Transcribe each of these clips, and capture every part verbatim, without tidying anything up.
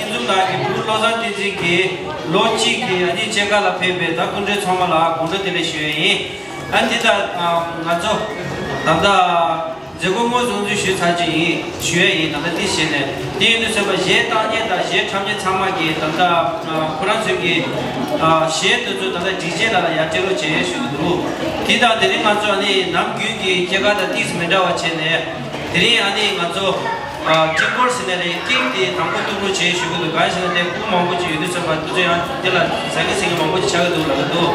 འཛོམས་ནང་གི་བུ་བློ་བཟང་བསྟན་འཛིན་གྱིས་ལོ་གཅིག་གི་ཨ་ནི་སྐྱེས་སྐར་ལ་ཕེབས་པའི་ད་སྐུ་མགྲོན་ཚང་མ་ལ་དགོང་དྲོ་བདེ་ལེགས་ཞུ་ཡས་ཡིན། ཨ་འདི་ལྟར་ང་ཚོ་ད་ལྟ་མཛད་སྒོ་དངོས་སུ་འཛུལ་ཞུས་ཚར་གྱི་ཡིན་ཞུ་ཡས་ཡིན། ད་ལྟ་འདི་བྱས་ནས་དེ་ཡིན་དུས་ཚོད་པ་གཞས་བཏང་མཁན་དང་གཞས་འཁྲབ་མཁན་ཚང་མ་གིས་ད་ལྟ་ཁོ་རང་ཚོའི་གི་གཞས་དེ་ཚོ་ད་ལྟ་ཌི་ཇེ་ལགས་ལ་ཡར་སྤྲད་རོགས་བྱས་ཞུ་གི་འདུག་དེ་དང་དེ་རིང་ང་ཚོ་ཨ་ནི་ནམ་རྒྱུན་གྱི་སྐྱེས་སྐར་དང་ཏིས་མི་འདྲ་བ་བྱས་ནས། དེ་རིང་ཨ་ནི་ང་ཚོ་ཨ་ཀྲིག་པོར་ཟེར་ནས་རེད། ཀེག་དེ་དང་པོ་གཏུབ་རོགས་བྱེད་ཞུ་གི་འདུག་གང་ཞེ་ན་དེ་སྤུ་གུ་མང་པོ་ཅིག་ཡོད་དུས་ཙམ་པ་དེ་ཚོ་ཡང་དེ་ལ་ཟ་གི་ཟ་གི་མང་པོ་ཅིག་ཆགས་ཀྱི་འདུག་ལབ་ཀྱི་འདུག་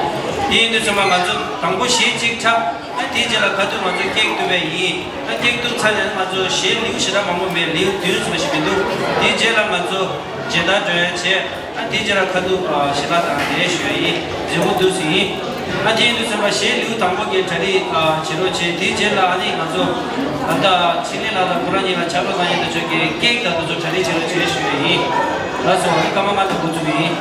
དེ་ཡིན་དུས་ཙམ་པ་ང་ཚོ་དང་པོ་གཞས་གཅིག་འཁྲབ། ཨ་དེའི་རྗེས་ལ་ཁ་ཐུག་ང་ཚོ་ཀེག་གཏུབ་པ་ཡིན། ཨ་ཀེག་གཏུབ་ཚར་ནས་ང་ཚོ་གཞས་ལེའུ་ཞེ་དྲག་མང་པོ་མེད། ལེའུ་བདུན་ཙམ་ཞིག་མི་འདུག་དེའི་རྗེས་ལ་ང་ཚོ་མཇལ་དར་སྒྲོན་ཡ་བྱས། ཨ་དེའི་རྗེས་ལ་ཁ་ཐུག་ཨ་ཞལ་ལག་དང་དེ་ཞུ་ཡ་ཡིན། མཛད་སྒོ་འདུག་སེ་ཡིན། ཨ་དེ་ཡིན་དུས་ཙམ་པ་གཞས་ལེའུ་དང་པོ་གི་གྲ་སྒྲིག་ཨ་བྱེད་རོགས་བྱེད། དེའི་རྗེས་ལ་ཨ་ནི་ང་ཚོ་ད་ལྟ་འཕྲིན་ལས་ལགས་དང་ཁོ་རང་གཉིས་ལ་ཕྱག་རོགས་གནང་མཁན་དེ་ཚོ་གིས་ཀེག་དང་དེ་ཚོ་གྲ་སྒྲིག་བྱེད་རོགས་བྱེད་ཞུ་ཡ་ཡིན། ལགས་སོ། ཨ་ནི་སྐར་མ་ལྔ་དང་འགོ་བཙུགས་ཡིན།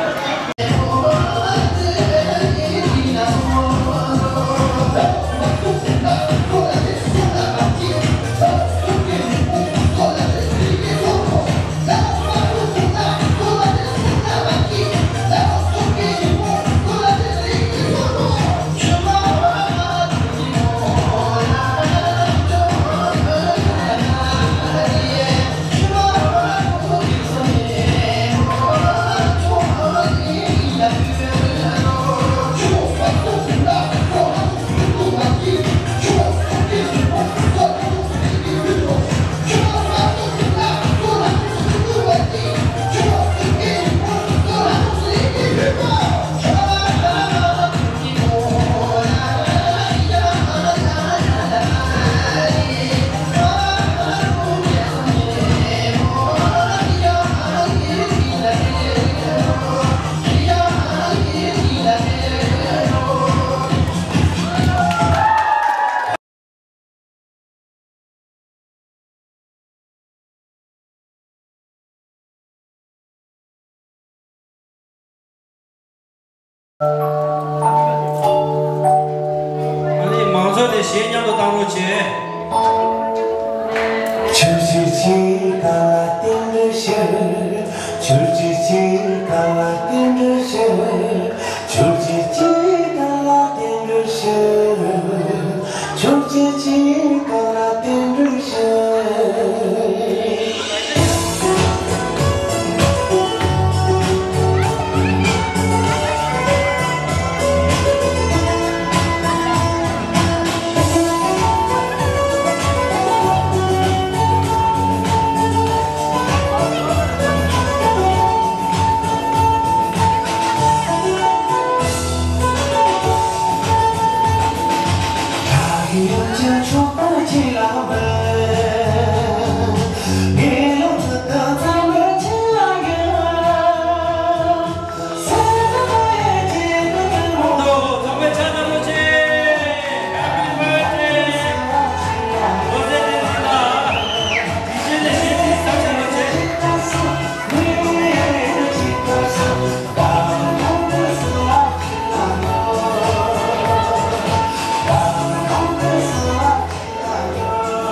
ཨ་ནི་མང་ཚོགས་ནས་གཞས་མཉམ་དུ་བཏང་རོགས་བྱེད།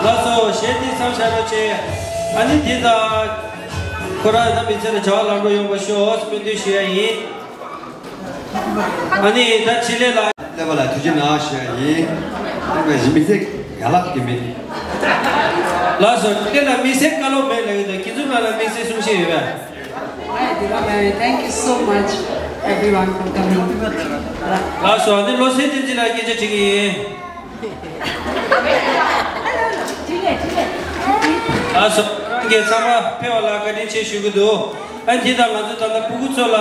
ལགས་སོ། གཞས་འདི་མཚམས་བཞག་རོགས་བྱེད། ཨ་ནི་འདི་དང་ཁོ་རང་ད་མི་ཚེ་ལ་བྱ་བ་ལམ་འགྲོ་ཡོང་བ་ཤོག་སྨོན་འདུན་ཞུ་ཡ་ཡིན། ཨ་ནི་ད་འཕྲིན་ལས་ལགས། ཀླད་པ་ལ་ཐུགས་རྗེ་གནང་ཞུ་ཡ་ཡིན། ཀླད་པ་མི་ཚེ་རྒྱ་ལག་གི་མི། ལགས་སོ། འཕྲིན་ལས་ལགས་མི་ཚེ་བཀའ་སློབ་མེད་ལབ་ཡོད་དོ། ཁྱེད་ཚོ་ནང་ལ་མི་ཚེ་གསུང་བཤད་ཡོད་པས། Hi, Divya ma'am. Thank you so much, everyone, for coming. ལགས་སོ། ཨ་ནི་བློ་གསལ་བསྟན་འཛིན་ལགས་སྐད་ཆ་དྲི་གི་ཡིན། ཨ་སོ། རང་གིས་ཚང་མ་ཕེབས་པ་ལ་བཀའ་དྲིན་ཆེ་ཞུ་གི་འདུག་ཨ་འདི་དང་ང་ཚོ་ད་ལྟ་སྤུ་གུ་ཚོ་ལ།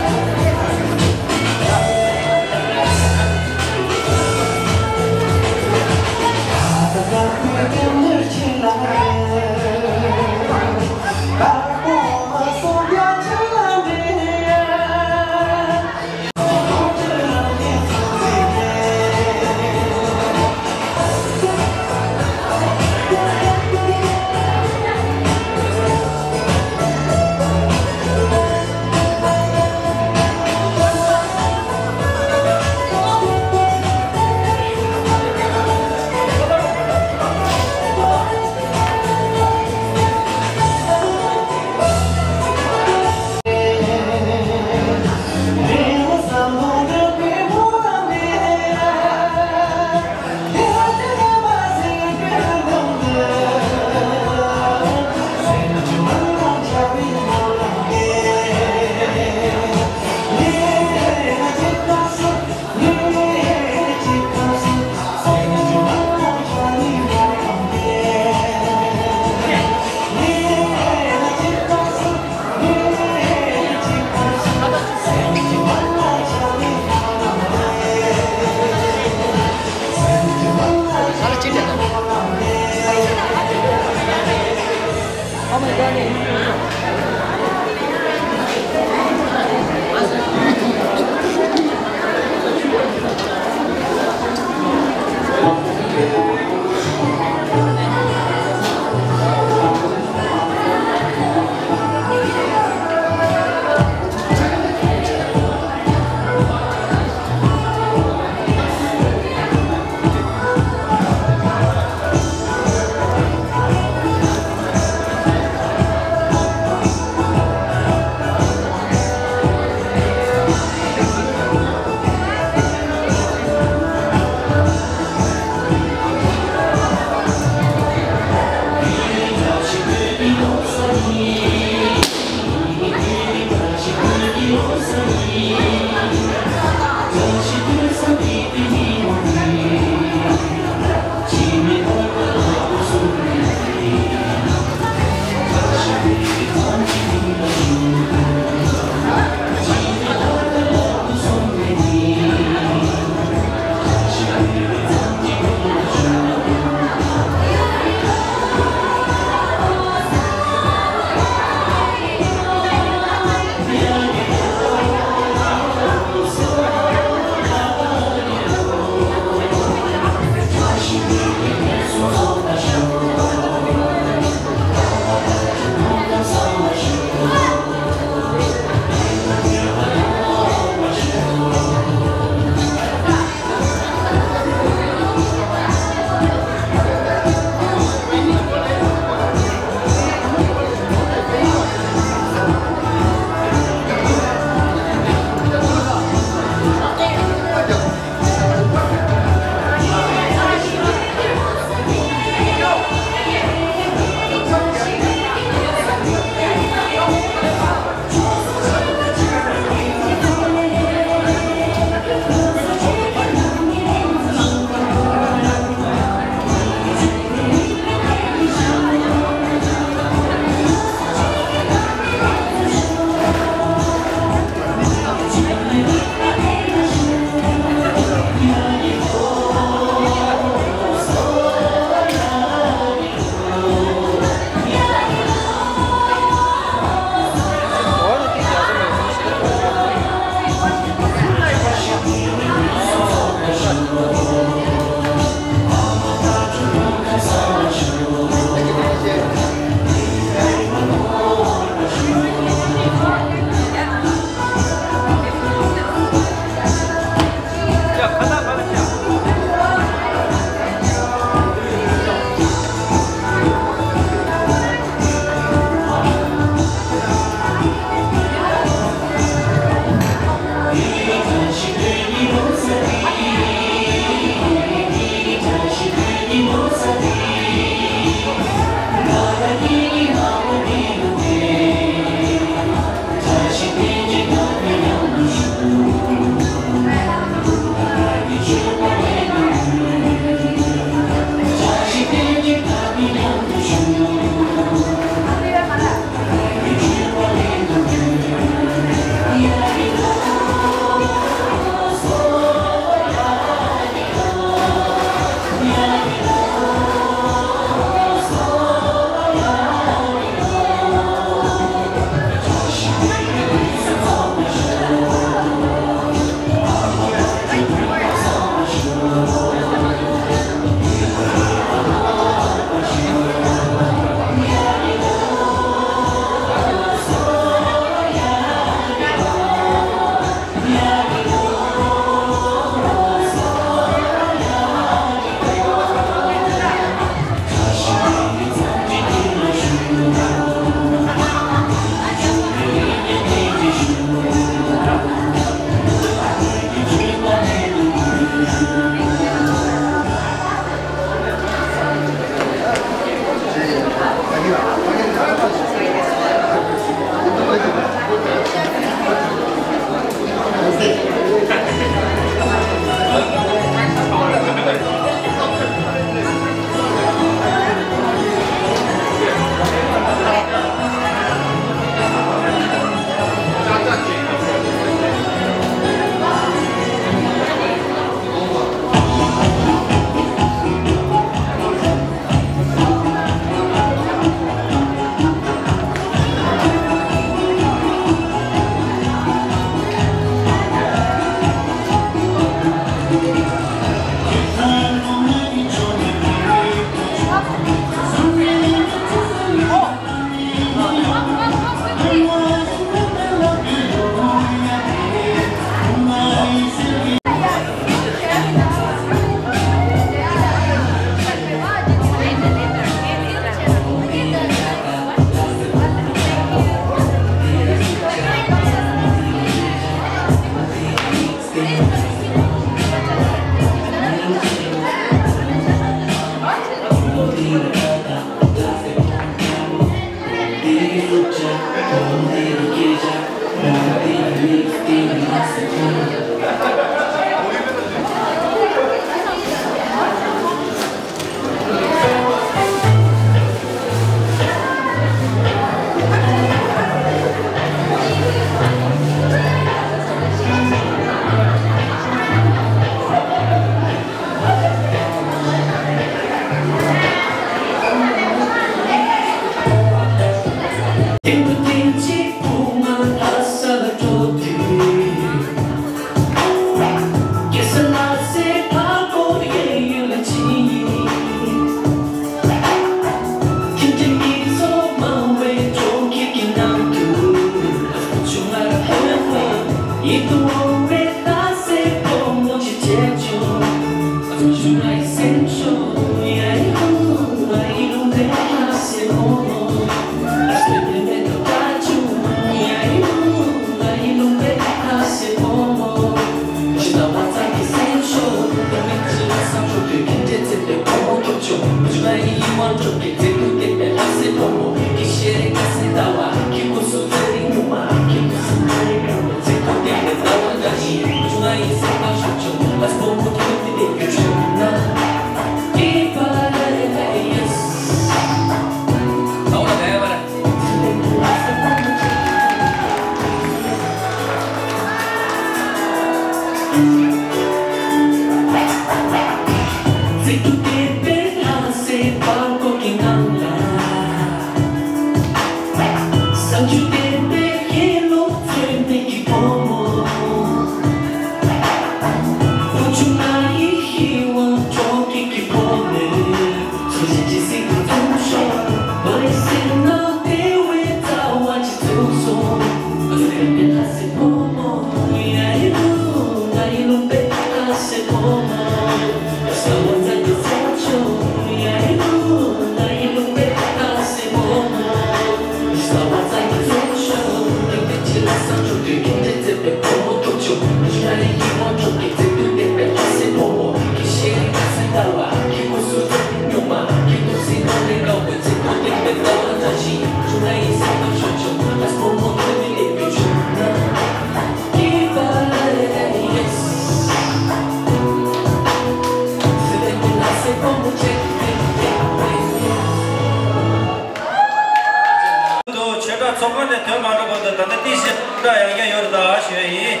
དུ་ཆོས་གྲྭ་ཚོགས་ཁང་ནས་ཐོན་མ་འགྲོ་བར་དུ། ད་ལྟ་ཏི་ཤི་འདྲ་ཡང་བསྐྱར་ཡོད་རེད་ད་ཞུ་ཡ་ཡིན།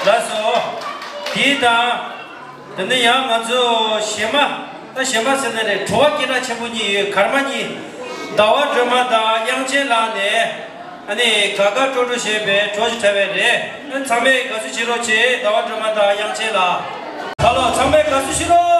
ལགས་སོ། དེ་དང་། དེ་ནས་ཡང་ང་ཚོ་གཞས་མ། ད་གཞས་མ་ཟེར་ན་རེད། བྲོ་བ་སྐད་གྲགས་ཆེན་པོ་གཉིས་ཡོད། གར་མ་གཉིས། ཟླ་བ་སྒྲོལ་མ་དང་དབྱངས་ཅན་ལགས་ནས། ཨ་ནི་དགའ་དགའ་སྤྲོ་སྤྲོ་ཞེས་པའི་བྲོ་ཞིག་འཁྲབ་པའི་རེད། ཨ་ནི་ཚང་མས་དགའ་བསུ་བྱེད་རོགས་བྱེད། ཟླ་བ་སྒྲོལ་མ་དང་དབྱངས་ཅན་ལགས། ཧ་ལོ། ཚང་མས་དགའ་བསུ་ཞུ་རོགས།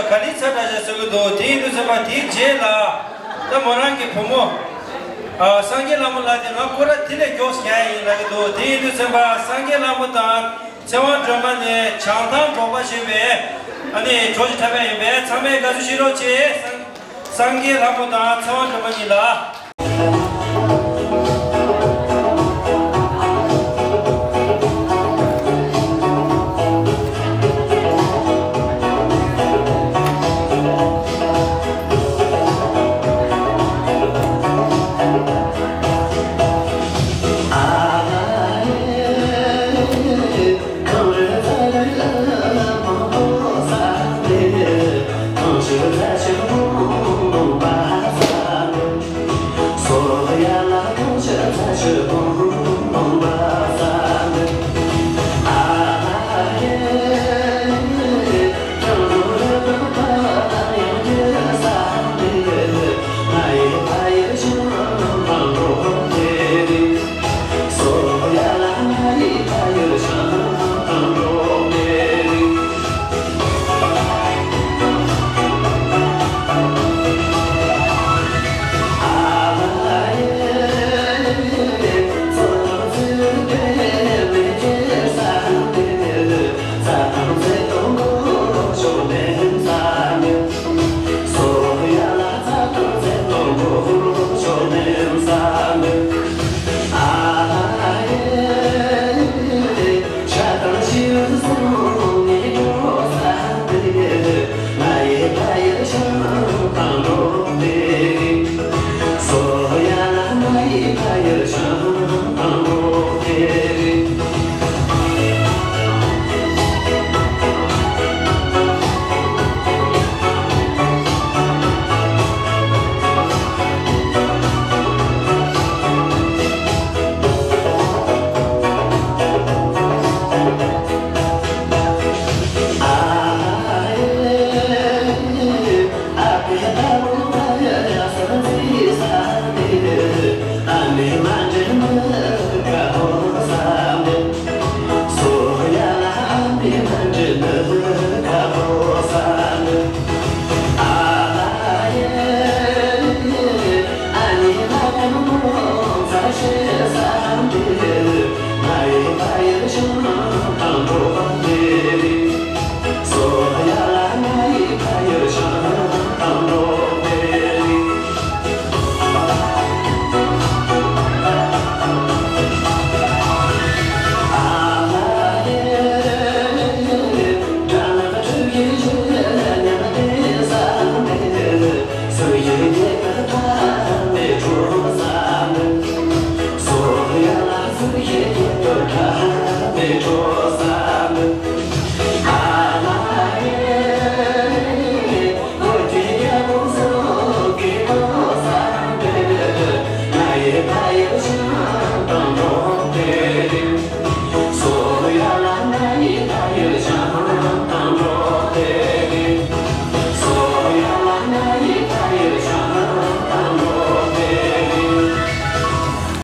ག་ལེ་ཚ་དྲག་ཅིག་ཟེར་གི་འདུག་དེ་ཡིན་དུས་ཙམ་པ་དེའི་རྗེས་ལ་ད་མོ་རང་གི་བུ་མོ། ཨ། སངས་རྒྱས་ལྷ་མོ་ལགས་དེ་ང་སྐོར་ར་དེ་ལས་མགྱོགས་སུ་རྒྱག་ཡིན་ལབ་ཀྱི་འདུག་དེ་ཡིན་དུས་ཙམ་པ་སངས་རྒྱས་ལྷ་མོ་དང་ཚེ་དབང་སྒྲོལ་མ་ནས་བྱང་ཐང་འབྲོག་པ་ཞེས་པའི་ཨ་ནི་གྲོགས་ཤིག་འཁྲབ་ཡ་ཡིན་པས། ཚང་མས་དགའ་བསུ་ཞུ་རོགས་བྱེད། སངས་རྒྱས་ལྷ་མོ་དང་ཚེ་དབང་སྒྲོལ་མ་གཉིས་ལ།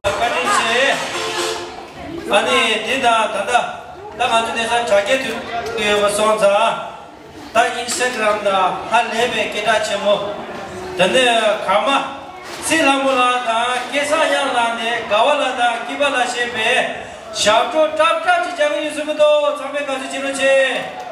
བཀའ་དྲིན་ཆེ། ཨ་ནི་དེ་དང་ད་ལྟ་ད་ང་ཚོ་གནས་ས་དྲ་རྒྱའི་དུས་ཡོད་པ་སོང་ཙང་། ད་ཨིན་སི་ཊ་གྷི་རམ་ནང་ཧ་ལས་པའི་སྐད་གྲགས་ཆེན་མོ། དེ་ནས་གར་མ་ཚེ་ལྷ་མོ་ལགས་དང་སྐལ་བཟང་གཡང་ལགས་ནས་དགའ་བ་ལགས་དང་སྐྱིད་པ་ལགས་ཞེས་པའི་ཞབས་བྲོ་སྲབ་སྲབ་ཅིག་རྒྱག་གི་ཡོད་ཟེར་གི་འདུག་ཚང་མས་དགའ་བསུ་བྱེད་རོགས་བྱེད།